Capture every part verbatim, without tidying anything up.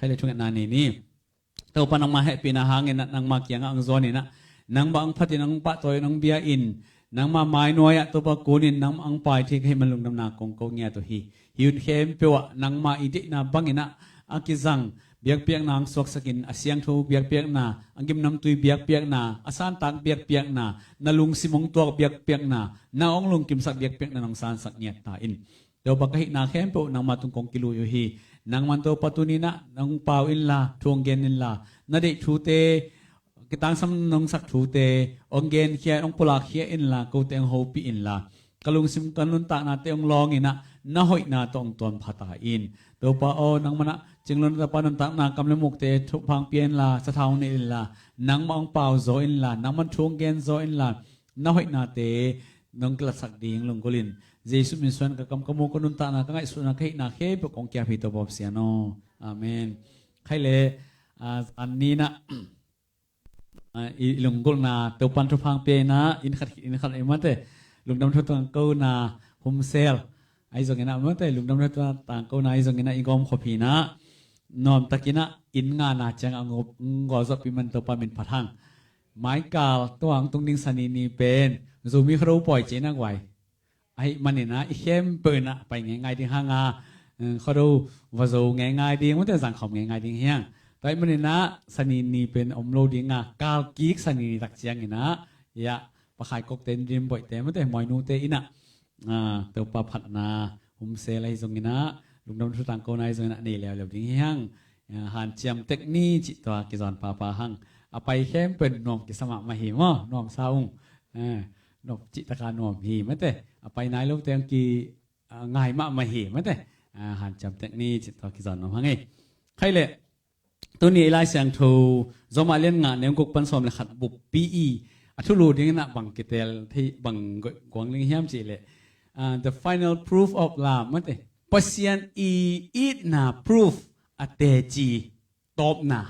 Khai le thungetna nei ni. Topa nangma hehpihna hangin ah nangma kiangah ang zuan in ah, nangma ang phatin ang pahtawi in ang bia in, nangma mainuai ah Topa kunin nangma ang pai thei ka hih man lungdamna kong ko ngiat uh hi. Hi hun khempeuh ah nangma i deihna bangin ah a kizang biakpiakna ang suaksakin, a siangtho biakpiakna, a gimnamtui biakpiakna, a santak biakpiakna, na lungsim hong tuak biakpiakna, na hong lungkimsak biakpiakna nong sansak ngiat ta in. Topa ka hihna khempeuh nangma tung kong kilui uh hi. Nangman Topa tuni in ah nong pau inla, thu hong gen inla, na deih thute, kitangsam nong sak thute hong genkhia, hong pulakkhia inla, kote hong hopih inla, ka lungsim ka nuntaknate hong lawng in ah na hoihna tawh hong tuam pha ta in. Topa aw, nangman ah Cing Lun Tapa nuntakna kam le mukte thupha hong pia inla, sathau hong nei inla, nangmah hong pau zaw inla, nangman thu hong gen zaw inla, na hoihnate nong kilatsak ding lunggulh in. Jesuh min suang ka kam ka mu ka nuntakna ka ngaihsutna ka hihna khempeuh kong kiap hi Topa Pasian aw. Amen. Khai le, ah, zan ni in ah, ah, i, i lunggulhna Topan thupha hong pia in ah, inn khat, inn khat i mate, lungdam thu tangkona home cell ahi zongin ah mate, lungdam thu tangkona ahi zongin ah i gawm khop hi in ah, nuamtakin ah inn ngana ciang a ngawh, ngawh zawhpih man Topa min phat hang. Maikal tua hong tung ding Sani ni pen Zomi Khuado pawi ci in ah guai. Ahih manin ah i khempeuh in ah pai ngeingai ding hang a, eh, Khuado va zo ngeingai ding, mate, zangkhawm ngeingai ding hi hang. Tua ahih manin ah Sani ni pen om lo ding a, kal kik Sani ni tak ciangin ah, ya, Pa Khai Kok te, Dim Boih te, mate, Moinu te in ah, ah, Topa phatna home cell ahi zongin ah, lungdam thu tangkona ahi zongin ah nei leuleu ding hi hang. Ah, hanciam tek ni cih tua kizawn papa hang. A pai khempeuh nuam kisa mahmah hi maw, nuamsa ung. Ah, nuam cih taka nuam hi mate. A pai nai lote hong ki, ah, ngai mahmah hi mate. Ah, hanciam tek ni cih tua kizawn nuam hang ei. Khai le, tuni i Lai Siangtho Rom a lian nga neu guk pan sawm le khat buppi i a thulu dingin ah bang kitel thei, bang guang ding hiam cih leh, ah, the final proof of love mate. Pasian i itna proof a teci tawpna.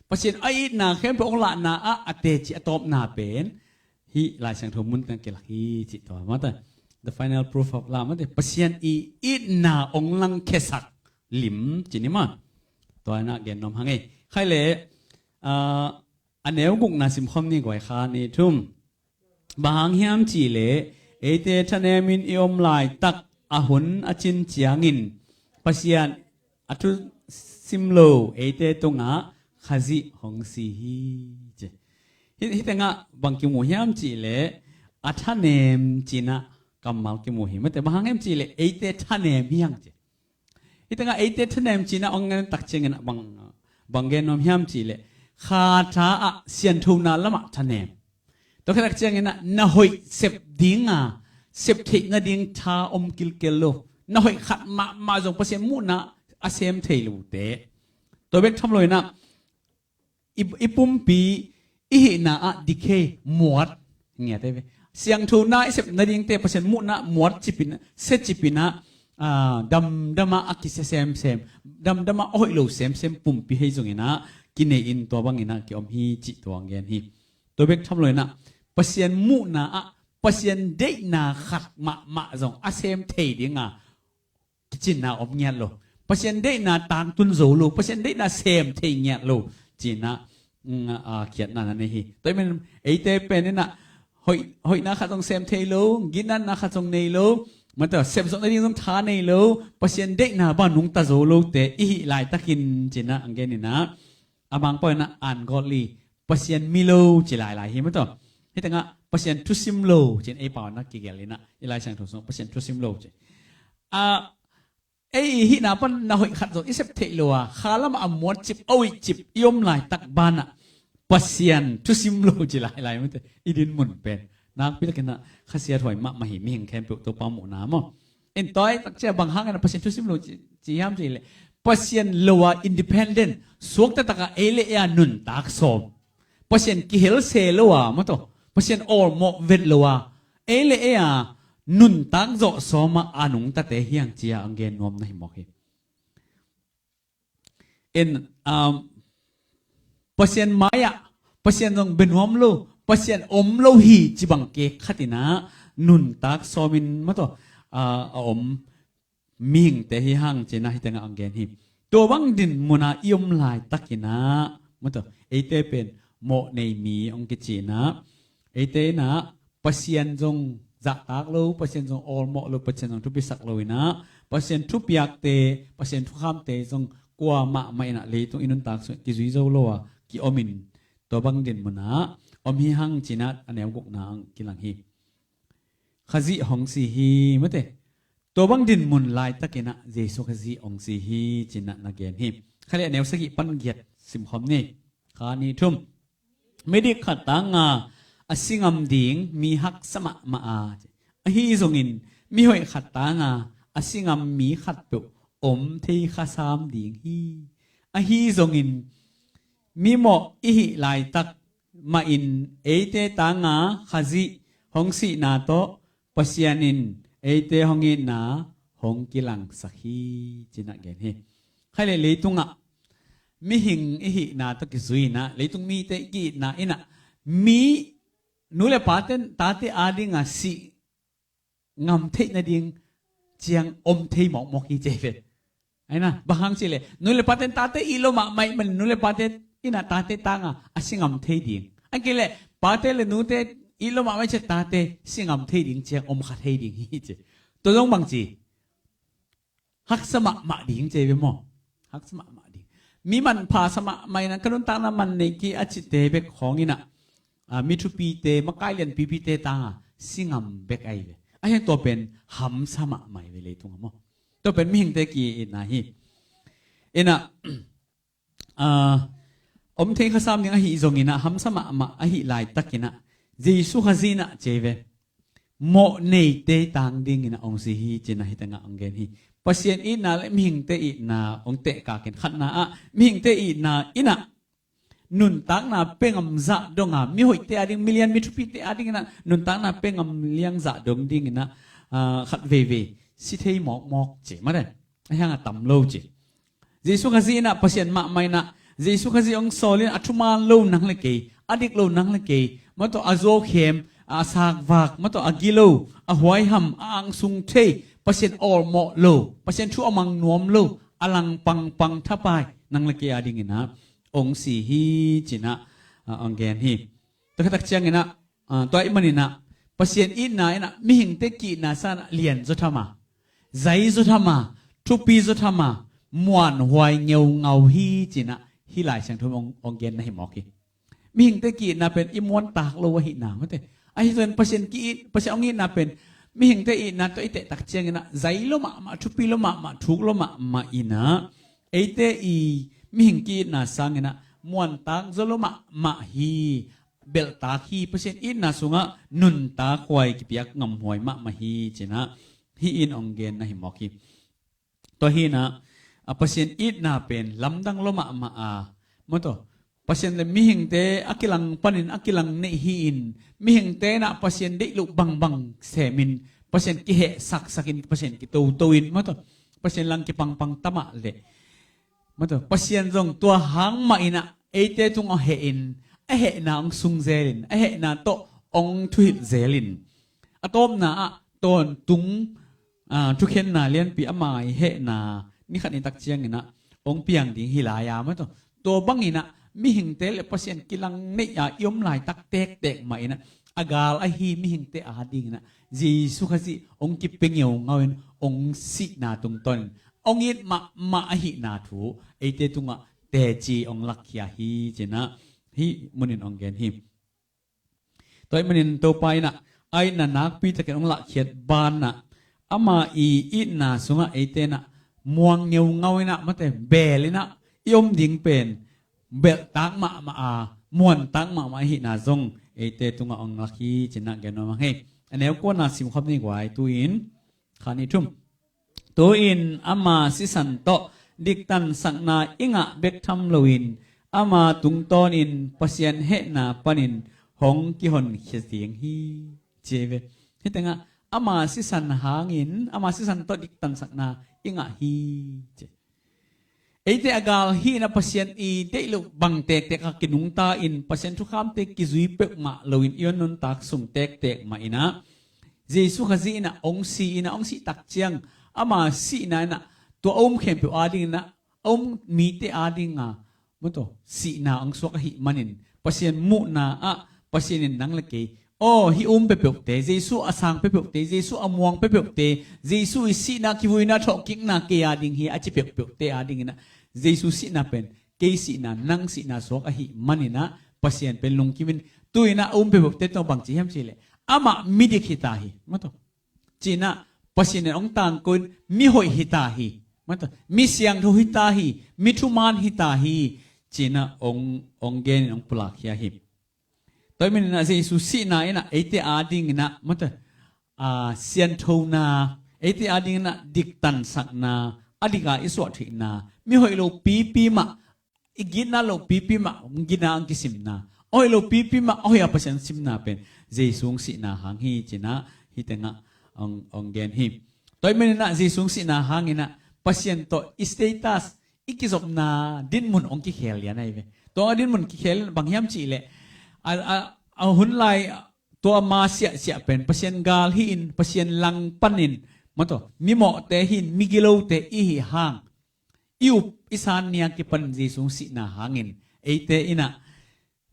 Pasian a itna khempeuh hong lahna ah a teci a tawpna pen hih Lai Siangtho mun teng kilak hi cih tua mate. The final proof of love mate. Pasian i itna hong langkhiasak lim ci ni maw. Tua in ah gen nuam hang ei. Khai le, ah, a neu gukna simkhawm ni guai, kha ni thum. Bang hang hiam cih leh eite thanemin i om laitak a hun a cin ciangin Pasian a thusim lo eite tungah Khazih hong si hi ci. Hih, hih tengah bang kimu hiam cih leh a thanem ci in ah kammal kimu hi mate. Bang hang hiam cih leh eite thanem hi hang ci. Hih tengah eite thanem ci in ah hong ngen tak ciangin ah bang, bang gen nuam hiam cih leh kha tha ah sianthona lamah thanem. Tua khit tak ciangin ah na hoih sep ding a, sep theih nading tha om kilkel lo. Na hoih khat mahmah zong Pasian muhna a sem thei lote. Tua bek tham lo in ah i, i pumpi, i hihna ah decay, muat, ngiat ei ve. Sianthona i sep nadingte Pasian muhna muat cipin, se cipin ah, ah, damdam ah a kisia semsem, damdam ah a hoih lo semsem pumpi hi zongin ah kinei in tua bangin ah kiom hi cih tua hong gen hi. Tua bek tham lo in ah Pasian muhna ah Pasian deihna khat mahmah zong a sem thei ding a kicinna om ngiat lo. Pasian deihna tangtun zo lo, Pasian deihna sem thei ngiat lo ci in ah, mm, a, a khiatna na nei hi. Tua ahih manin eite pen in ah hoih, hoihna khat zong sem thei lo, ginatna khat zong nei lo, mate, sep zawh nading zong tha nei lo, Pasian deihna bang nungta zo lote i hih laitakin ci in ah hong gen in ah, a mangpau in ah ungodly, Pasian mi lo ci lailai hi mate. Hih tengah Pasian thusim lo ci in ei pau in ah kigelh in ah, i Lai Siangtho sungah Pasian thusim lo ci. A, ei i hihna pan na hoih khat zong i sep theih lo a, kha lamah a muat cip, a hoih cip i om laitak banah Pasian thusim lo ci lailai mate. I dinmun pen nakpi takin ah khasiathuai mahmah hi, mihing khempeuh Topa muhna maw. In tua tak ciang bang hangin ah Pasian thusim lo ci, ci hiam cih leh Pasian lo a independent, suakta takah ei le ei a nuntak sawm, Pasian kihel se lo a, mate, Pasian awlmawh vet lo a, ei le ei a nuntak zawh sawm a a nungtate hi hang ci a hong gen nuam na hi mawk hi. In, um, Pasian mai-ah Pasian zong bia nuam lo, Pasian om lo hi ci bang kei khat in ah nuntak sawmin, mate, ah, a om mihingte hi hang ci in ah hih tengah hong gen hi. Tua bang dinmun ah i om laitakin ah, maw, tua, eite pen mawh nei mi hong kici in ah, eite in ah Pasian zong zahtak lo, Pasian zong awlmawh lo, Pasian zong thupisak lo in ah, Pasian thupiakte, Pasian thukhamte zong kuamah mah in ah leitung i nuntak sung kizui zo lo a ki-om in, tua bang dinmun ah om hi hang ci in ah a neu gukna ah kilang hi. Khazih hong si hi, maw, tua bang dinmun laitakin ah Jesu Khazih hong si hi ci in ah na gen hi. Kha le a neu sagih pan giat simkhawm ni. Kha nih thum. Midik khat tanga a si ngam ding mi haksa mahmah a, ahi zongin mihoih khat tanga a si ngam mi khatpeuh om thei kha sam ding hi. Ahi zongin mimawh i hih laitak mahin eite tanga Khazih hong sihna tawh Pasian in eite hong itna hong kilangsak hi ci in ah gen hi. Kha le leitungah mihing i hihna tawh kizui in ah, leitung mite i ki-itna in ah, mi, nu le pate, tate adinga sih ngam theih nading ciang om thei mawkmawk hi ci ve. Aina, bang hang ci le, nu le pate tate it lo mahmah ahih manin nu le pate in ah tate tanga a si ngam thei ding. Ahih kei le, pate le nute it lo mahmah ahih ciang tate si ngam thei ding ciang om kha thei ding hi ci. Tua zong bang ci, haksa mahmah ding ci ve maw. Haksa mahmah ding. Mi manpha sa mahmah in ah ka nuntakna man nei kei a cite bek khawng in ah, a, mi thupite, makai lianpipite tanga si ngam bek ahi ve. Ahi hang tua pen hamsa mahmah hi ve leitungah maw. Tua pen mihingte ki-itna hi. In ah, a, om thei kha sam ding ahi zongin ah hamsa mahmah ahi laitakin ah Jesu Khazih in ah ci ve, mawh neite tang dingin ah hong si hi ci in ah hih tengah hong gen hi. Pasian itna le mihingte itna hong tehkakin, khatna ah mihingte itna in ah nuntakna pengam zah donga, mihoihte ading, milian mi thupite adingin ah nuntakna pengam liang zah dong dingin ah, a, khat veivei si thei mawkmawk ci, maw, ahi hang a tam lo ci. Jesu Khazih in ah Pasian mahmah in ah, Jesu Khazih hong sawl in a thuman lo nang le kei, a dik lo nang le kei, maw, tua a zuaukhem, a sakvak, maw, tua a gilo, a huaiham, a angsung thei, Pasian awlmawh lo, Pasian thu a mang nuam lo, a langpangpang thapai nang le kei adingin ah hong si hi ci in ah, a, hong gen hi. Tua khatak ciangin ah, a, tua ahih manin ah Pasian itna in ah mihingte ki-itna sangin ah lian zaw tham a, zai zaw tham a, thupi zaw tham a, muanhuai ngeungau hi ci in ah hih Lai Siangtho hong, hong gen na hi mawk hi. Mihingte ki-itna pen i muantak lo ahihna, maw, ahi zongin Pasian ki-it, Pasian hong itna pen mihingte itna tawh i tehtak ciangin ah zai lo mahmah, thupi lo mahmah, thuk lo mahmah in ah eite i mihing ki-itna sangin ah muantak zaw lo mahmah hi, belhtak hi, Pasian itna sungah nuntak huai kipiak ngamhuai mahmah hi ci in ah hih in hong gen na hi mawk hi. Tua hi in ah, a, Pasian itna pen lamdang lo mahmah a, maw, tua, Pasian le mihingte a kilang panin a kilang neih hi-in, mihingte in ah Pasian deih loh bangbang semin, Pasian kihehsaksakin, Pasian kitotoin, maw, tua, Pasian lang kipangpang ta mah leh, maw, tua, Pasian zong tua hang mah in ah eite tungah hehin, a hehna hong sung zelin, a hehna tawh hong thuhilh zelin, a tawpna ah tawntung, a, thukhenna lianpi ama i hehna ni khat ni tak ciangin ah hong piang ding hi lai a, maw, tua, tua bangin ah mihingte le Pasian kilang neih a i om laitak tektek mah in ah a gal ahi mihingte adingin ah Jesu Khazih hong kipia ngeungau in hong sihna tungtawnin hong it mahmah ahihna thu eite tungah teci hong lakkhia hi ci in ah hih munin hong gen hi. Tua ahih manin Topa in ah a itna nakpi takin hong lahkhiat banah ama i itna sungah eite in ah muang ngeungau in ah, maw, tua, beel in ah i om ding pen belhtak mahmah a, muantak mahmah ahihna zong eite tungah hong lak hi ci in ah gen nuam hang hi. A neu kuana simkhawm ni guai, tu-in kha nih thum. Tu-in ama sisan tawh diktansakna i ngah bek tham loin ama tungtawnin Pasian hehna panin hong kihonkhia ding hi ci ve. Hih tengah ama sisan hangin, ama sisan tawh diktansakna i ngah hi ci. Eite a gal hi in ah Pasian i deih loh bang tektek a kinungta in Pasian thukhamte kizui peuhmah loin i nuntak sung tektek mah in ah Jesu Khazih in ah hong si in ah, hong sih tak ciang ama sihna in ah tua a um khempeuh adingin ah om mite adinga, mataw, sihna hong suak ahih manin, Pasian muhna ah, Pasian in nang le kei, aw, hih um peuhpeuhte, Jesu a sang peuhpeuhte, Jesu a muang peuhpeuhte, Jesu i sihna, kivuina, thawhkikna kei ading hi a ci peuhpeuhte adingin ah, Jesu sihna pen kei sihna, nang sihna suak ahih manin ah, Pasian pen lungkimin, tu-in ah a um peuhpeuhte tawh bang ci hiam cih leh, amah midik hi ta hi, mataw, ci-in ah, Pasian in hong tangko in, mihoih hi ta hi, mataw, mi siangtho hi ta hi, mi thuman hi ta hi, ci-in ah hong, hong genin hong pulakkhia hi. Tua ahih manin ah Jesu sihna in ah eite adingin ah, mataw, a, sianthona, eite adingin ah diktansakna, a dika i suah theihna, mihoih lo pipi mah, i gitna lo pipi mah, gina hong kisimna, hoih lo pipi mah, hoih a Pasian simna pen Jesu hong sihna hang hi, ci-in ah hih tengah hong, hong gen hi. Tua ahih manin ah Jesu hong sihna hangin ah Pasian tawh i status, i kizopna dinmun hong kikhel lian ahi ve. Tua dinmun kikhel in bang hiam cih leh, a, a, a hun lai, tua ma siahsiah pen Pasian gal hi-in, Pasian langpanin, mataw, mimawhte hi-in, migilote i hi hang, i up i san ni-a kipan Jesu sihna hangin, eite in ah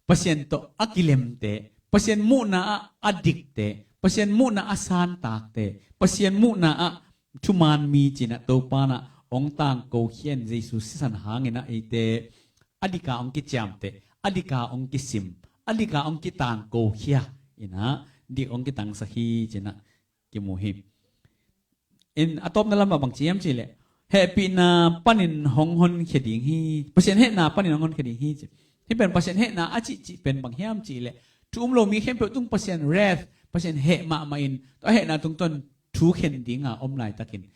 Pasian tawh a kilemte, Pasian muhna ah a dikte, Pasian muhna a santakte, Pasian muhna ah thuman mi ci-in ah Topa in ah hong tangkokhia in, Jesu sisan hangin ah eite a dika hong kiciamteh, a dika hong kisim, a dika hong kitangkokhia in ah, dik hong kitangsak hi, ci-in ah kimu hi. In a tawpna lamah bang ci hiam cih leh, hehpihna panin hong honkhia ding hi, Pasian hehna panin hong honkhia ding hi, ci. Hih pen Pasian hehna a cihcih pen bang hiam cih leh, thu um lo mi khempeuh tung Pasian wrath, Pasian heh mahmah in, a hehna tungtawn thu khen dinga om laitakin,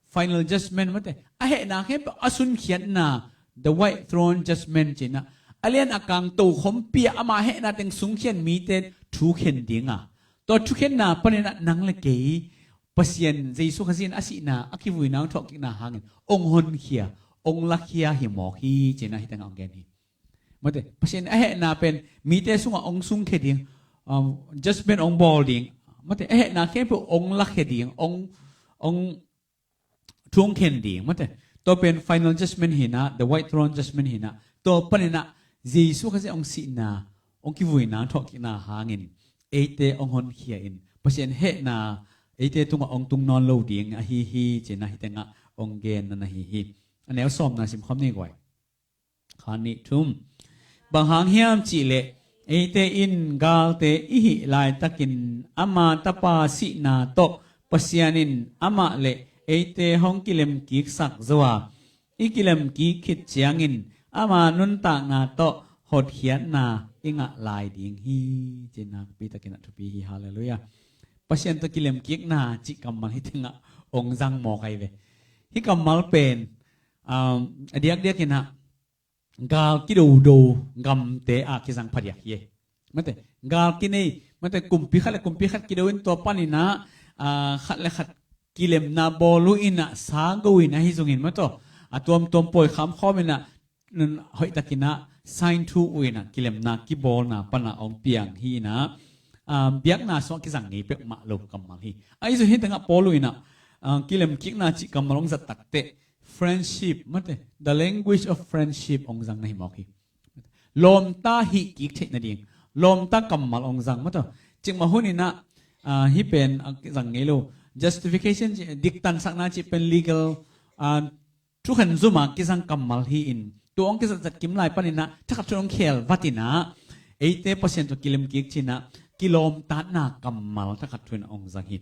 final judgment, mataw, a hehna khempeuh a sunkhiatna, the white throne judgment ci-in ah, a lian a kang tokhompi-ah ama hehna teng sungkhiat mite thu khen dinga, tua thukhenna panin ah nang le kei Pasian, Jesu Khazih in a sihna, a kivuina, hong thawhkikna hangin hong honkhia, hong lakhia hi mawk hi, ci-in ah hih tengah hong gen hi. Mataw, Pasian a hehna pen mite sungah hong sungkhia ding, um, judgment hong bawl ding, mataw, a hehna khempeuh hong lakhia ding, hong, hong thu hong khen ding, mataw. Tua pen final judgment hi-in ah, the white throne judgment hi-in ah, tua panin ah Jesu Khazih hong sihna, hong kivuina, thawhkikna hangin eite hong honkhia in, Pasian hehna eite tungah hong tung nawn lo ding ahi hi, ci-in ah hih tengah hong gen na ahi hi. A neu sawmna simkhawm ni guai. Khat, nih, thum. Bang hang hiam cih leh, eite in galte i hih laitakin ama Tapa sihna tawh Pasian in amah le eite hong kilemkiksak zo a, i kilemkik khit ciangin ama nuntakna tawh hotkhiatna i ngah lai ding hi, ci-in ah nakpi takin ah thupi hi. Halleluiah. Pasian tawh kilemkikna cih kammal hih tengah hong zang mawk ahi ve. Hih kammal pen, um, a diakdiakin ah gal kidodo gamte ah kizang phadiak hi. Mataw, gal kinei, mataw, kumpi khat le kumpi khat kido in, tua panin ah, ah, khat le khat kilemna bawl uh in ah, sa go in ahi zongin, mataw, a tuamtuam pawi khamkhawm in ah, nun hoihtakin ah sign thu uh in ah, kilemna kibawlna pan ah hong piang hi-in ah, ah, biakna sungah kizang ngei peuhmah lo kammal hi. Ahi zong hih tengah Paul uh in ah, ah, kilemkikna cih kammal hong zat takteh, friendship, mataw, the language of friendship hong zang na hi mawk hi. Lawmta hih kik theih nading, lawmta kammal hong zang, mataw. Cikmah hun in ah, ah, hih pen, ah, zang ngei lo. Justification cih, diktansakna cih pen legal, ah, thukhen zum a kizang kammal hi-in, tua hong kizat zat kim lai panin ah, thakhat thu-in hong khel vat in ah, eite Pasian tawh kilemkik ci-in ah, kilawmtatna kammal thakhat thu-in hong zang hi.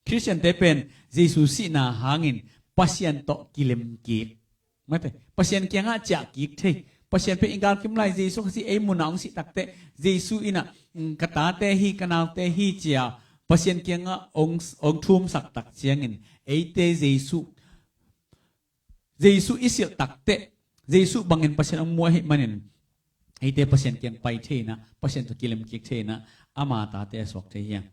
Khristiante pen Jesu sihna hangin Pasian tawh kilemkik. Mataw, Pasian kiangah ciahkik thei. Pasian pen i gal kim lai Jesu Khazih ei mun ah hong sih takteh, Jesu in ah, mm, ka tate hi, ka naute hi ci-a Pasian kiangah hong, hong thumsak tak ciangin, eite Jesu, Jesu i silh takteh, Jesu bangin Pasian hong mu ahih manin, eite Pasian kiang pai thei in ah, Pasian tawh kilemkik thei in ah, ama tate a suak thei hi hang.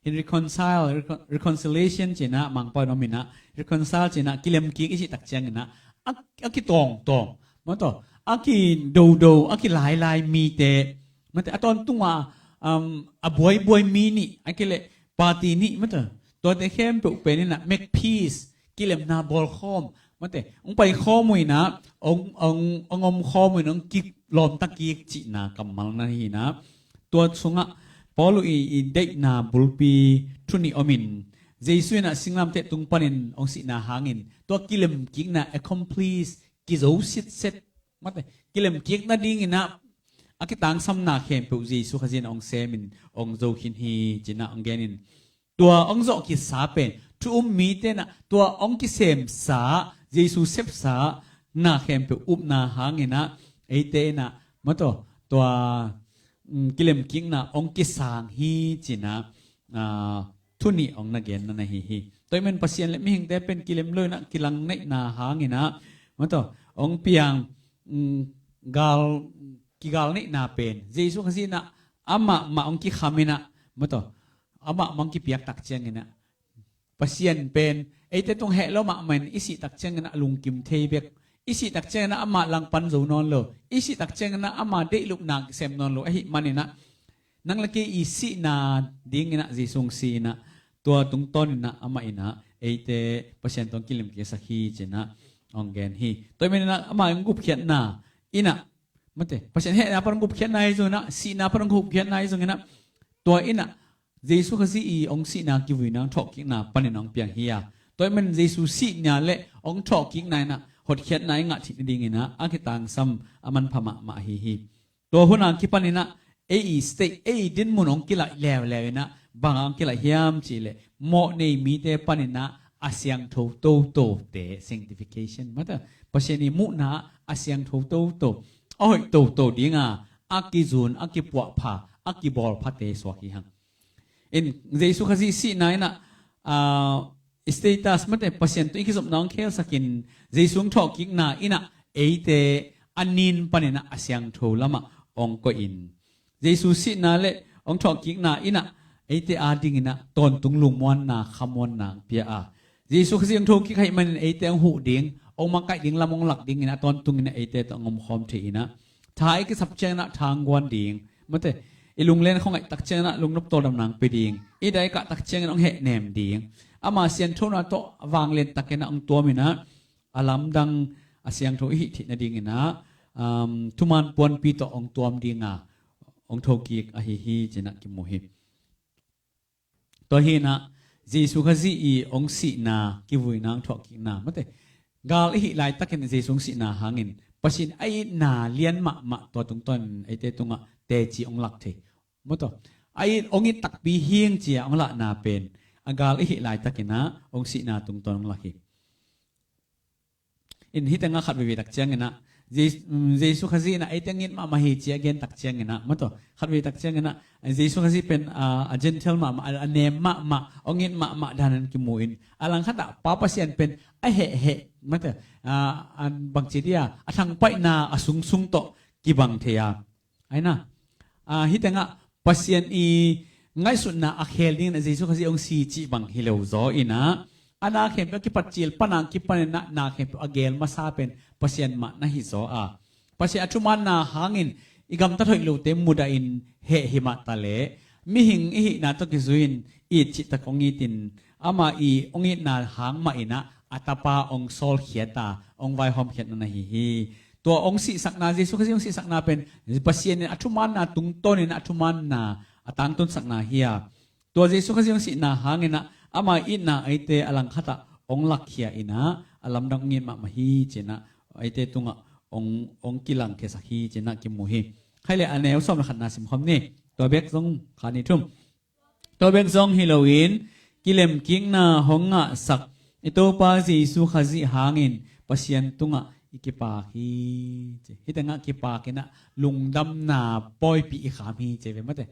In reconcile, recon-, reconciliation ci-in ah, Mangpau in om in ah, reconcile ci-in ah, kilemkik i cih tak ciangin ah, a, a kitawngtawng, mataw, a kidodo, a kilailai mite, mataw, a tawntung a, um, a buaibuai mi nih, ahih kei leh party nih, mataw, tuate khempeuh pen in ah, make peace, kilemna bawlkhawm, Mate, hong pai khawm uh inah, hong, hong, hong om khawm uh inah, hong kilawmta kik cihna kammal na hi inah. Tua sungah Paul i, i deihna bulpi thu nih om in, Jesu inah singlamteh tung panin hong sihna hangin tua kilemkikna accomplish, kizo sitset. Mate, kilemkik nading inah a kitangsamna khempeuh Jesu Khazih inah hong semin hong zo khin hi ci inah hong genin. Tua hong zawh kisa pen thu um mite inah tua hong kisemsa, Jesu sepsa na khempeuh upna hang inah eite inah, mate, tua, mm, kilemkikna hong kisang hi ci inah, ah, thu nih hong na genna na hi hi. Tua ahih manin Pasian le mihingte pen kilem lo inah kilang neihna hang inah, mate, hong piang, mm, gal, kigal neihna pen Jesu Khazih inah amah mah hong kikham inah, mate, amah mah hong kipiak tak ciang inah Pasian pen eite tung heh lo mahmah in i sih tak ciang inah a lungkim thei bek, i sih tak ciang inah amah langpan zo nawn lo, i sih tak ciang inah ama deih lupna kisem nawn lo ahih man inah, nang le kei i sihna ding inah Jesu hong si inah, tua tungtawn inah amah inah eite Pasian tawh hong kilemkiksak hi ci inah hong gen hi. Tua ahih man inah ama hong gupkhiatna inah, mate, Pasian hehna pan hong gupkhiatna hi zong inah, sihna pan hong gupkhiatna hi zong inah, tua inah Jesu Khazih i hong sihna kivuina hong thawhkikna panin hong piang hi a. Tua ahih man Jesu sihna le hong thawhkikna inah hotkhiatna i ngah theih nading inah a kitangsam a manpha mahmah ahi hi. Tua hun a kipan inah ei i state, ei i dinmun hong kilaih leuleu inah, bang hong kilaih hiam cih leh mawh nei mite pan inah a siangtho totote, sanctification, mate, Pasian i muhna a siangtho toto, a hoih toto dinga a kizun, a kipuahpha, a kibawlphate suak hi hang. In Jesu Khazih sihna inah, ah, status, mate, Pasian tawh i kizopna hong khelsak in, Jesu hong thawhkikna inah eite a nin pan inah a siangtho lamah hong koih in, Jesu sihna le hong thawhkikna inah eite ading inah tawntung lungmuanna, khamuanna hong pia a, Jesu Khazih hong thokik ahih manin eite hong huh ding, hong makaih ding lam hong lak ding inah tawntung inah eite tawh hong omkhawm thei inah, tha i kisap ciang inah tha hong guan ding, mate, i lunglen khuangaih tak ciang inah lungnop tawldamna hong pia ding, i dai kah tak ciang inah hong hehnem ding, ama sianthona tawh vanglian tak inah hong tuam inah, a lamdang, a siangtho i hih theih nading inah, um, thuman puanpi tawh hong tuam dinga hong thokik ahi hi ci inah kimu hi. Tua hi inah Jesu Khazih i hong sihna kivuina, hong thawhkikna, mate, gal i hih laitakin Jesu hong sihna hangin Pasian a itna lian mahmah tua tungtawn eite tungah teci hong lak thei, mate, a it, hong it takpi hing ci-a hong lahna pen a gal i hih laitakin ah hong sihna tungtawn hong lak hi. In hih tengah khat veivei tak ciang inah Jes-, um, Jesu Khazih inah eite hong it mahmah hi ci-a gen tak ciang inah, mate, khat veivei tak ciang inah Jesu Khazih pen, ah, a gentle mahmah, a, a nem mahmah, hong it mahmah danin kimu in, a langkhat ah Pa Pasian pen a hehheh, mate, ah, a bangci dia, a thangpaihna a sungsung tawh kibang thei a. Aina, ah, hih tengah Pasian i ngaihsutna a khel dingin ah Jesu Khazih hong si cih bang hi lo zaw inah, a na khempeuh a kipatcil pan a kipan inah na khempeuh a gel masa pen Pasian mah na hi zaw a. Pasian a thumaanna hangin i gamtat hoih lote mudahin heh hi mah ta leh, mihing i hihna tawh kizui-in it cihtak hong itin, ama i hong itna hang mah inah a Tapa hong sawlkhiat a, hong vaihawmkhiatna na hi hi. Tua hong sihsakna, Jesu Khazih hong sihsakna pen Pasian in a thumaanna tungtawn inah a thumaanna a tangtunsakna hi a. Tua Jesu Khazih hong sihna hang inah ama itna eite a langkhat ah hong lakkhia inah a lamdang hong it mahmah hi ci inah eite tungah hong, hong kilangkhiasak hi ci inah kimu hi. Khai le a neu sawm le khatna simkhawm ni. Tua bek zong kha ni thum. Tua bek zong hi loin kilemkikna hong ngahsak i Topa Jesu Khazih hangin Pasian tungah i kipak hi. Hih tengah kipak inah lungdamna pawipi i kham hi ci ve, mate.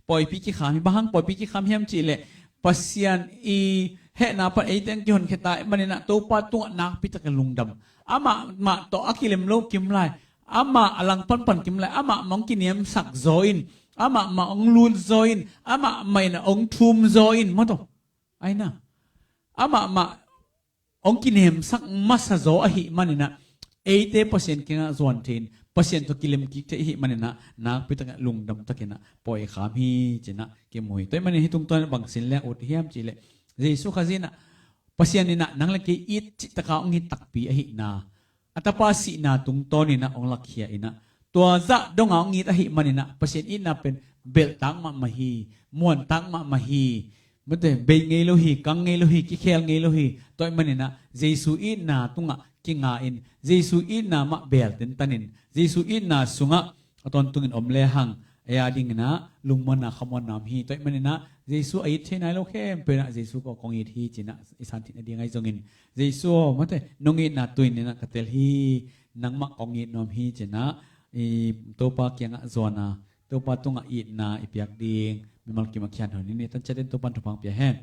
Pawipi kikham hi, bang hang pawipi kikham hiam cih leh Pasian i hehna pan eite hong kihonkhia ta ahih man inah Topa tungah nakpi takin lungdam. Amah mah tawh a kilem lo kim lai, amah a langpan pan kim lai, amah mah hong kiniamsak zaw in, amah mah hong lut zaw in, amah mah inah hong thum zaw in, mate. Aina, amah mah hong kinemsak masa zaw ahih man inah eite Pasian kiangah zuan thei in, Pasian tawh kilemkik thei ahih man inah nakpi takin ah lungdam takin ah pawi kham hi ci inah kimu hi. Tua ahih man inah hih tungtawn ah bang sin leng ut hiam cih leh Jesu Khazih inah Pasian in ah nang le kei it cih taka hong it takpi ahihna, a tapa sihna tungtawn in ah hong lakhia in ah, tua zah dong a hong it ahih manin ah Pasian itna pen belhtak mahmah hi, muantak mahmah hi. Mate, bei ngei lo hi, kang ngei lo hi, kikhel ngei lo hi. Tua ahih manin ah Jesu itna tungah kinga in, Jesu itna mah bel tentan in, Jesu itna sungah a tawntungin om lehang ei a dingin ah lungmuanna khamuanna om hi. Tua ahih manin ah Jesu a it thei nai lo khempeuh in ah Jesu ko kong it hi ci-in ah i santhih nading ahi zongin, Jesu aw, mate, nong itna tu-in ah ka tel hi, nangmah kong it nuam hi ci-in ah i Topa kiangah zuan a, Topa tungah itna i piak ding mimal kim a kian hon in, i tan ciatin Topa'n thupha hong pia hen.